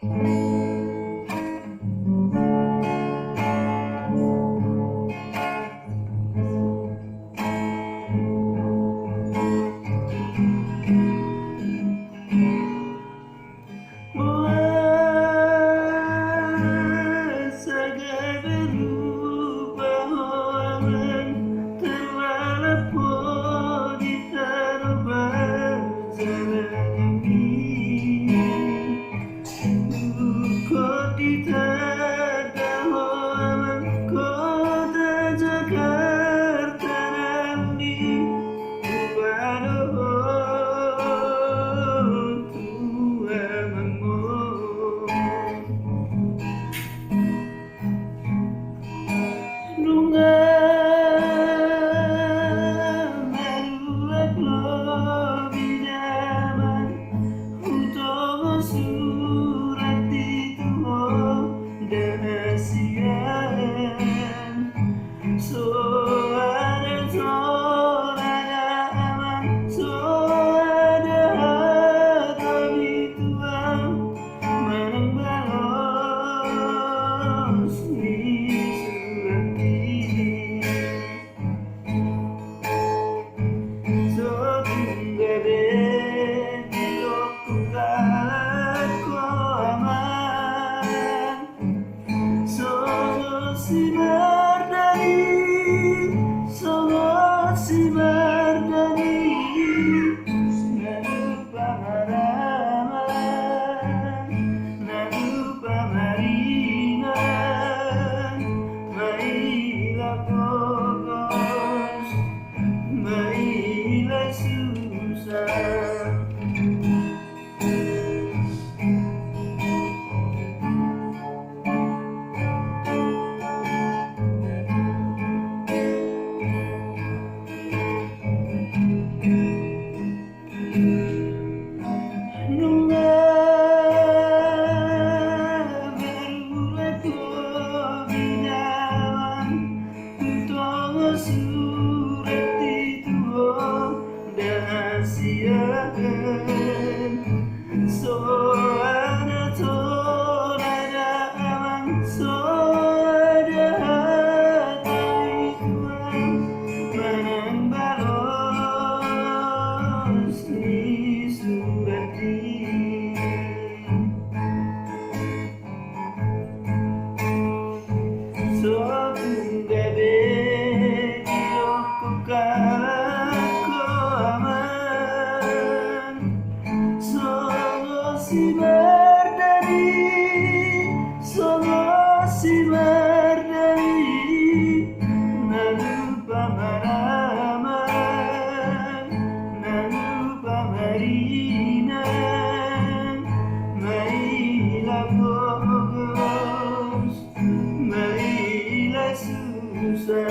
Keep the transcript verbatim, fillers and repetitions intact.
Boha saga berupa ho amang, terlalap ho di tano parjalananmi. Dungkot ditanda ho amang kota Jakarta nami, hupadohot tu amangmu. Nunga marulak lobi damang, hutongo surat i tu ho da hasian. Soada tona da amang, soada hata ni tuang, manang balos ni surat i. So tung gabe didok halak ho amang, songon si Mardani, songon si Mardani, na lupa maraman, na lupa maringan, maila pogos, maila susa. Nunga marulak lobi damang, hutongo surat i tu ho da hasian. Soada tona da amang, soada hata ni tuang, manang balos ni surat i. So tung gabe didok halak ho amang, songon si Mardani, songon si Mardani, na lupa maraman, na lupa maringan, maila pogos, maila susa.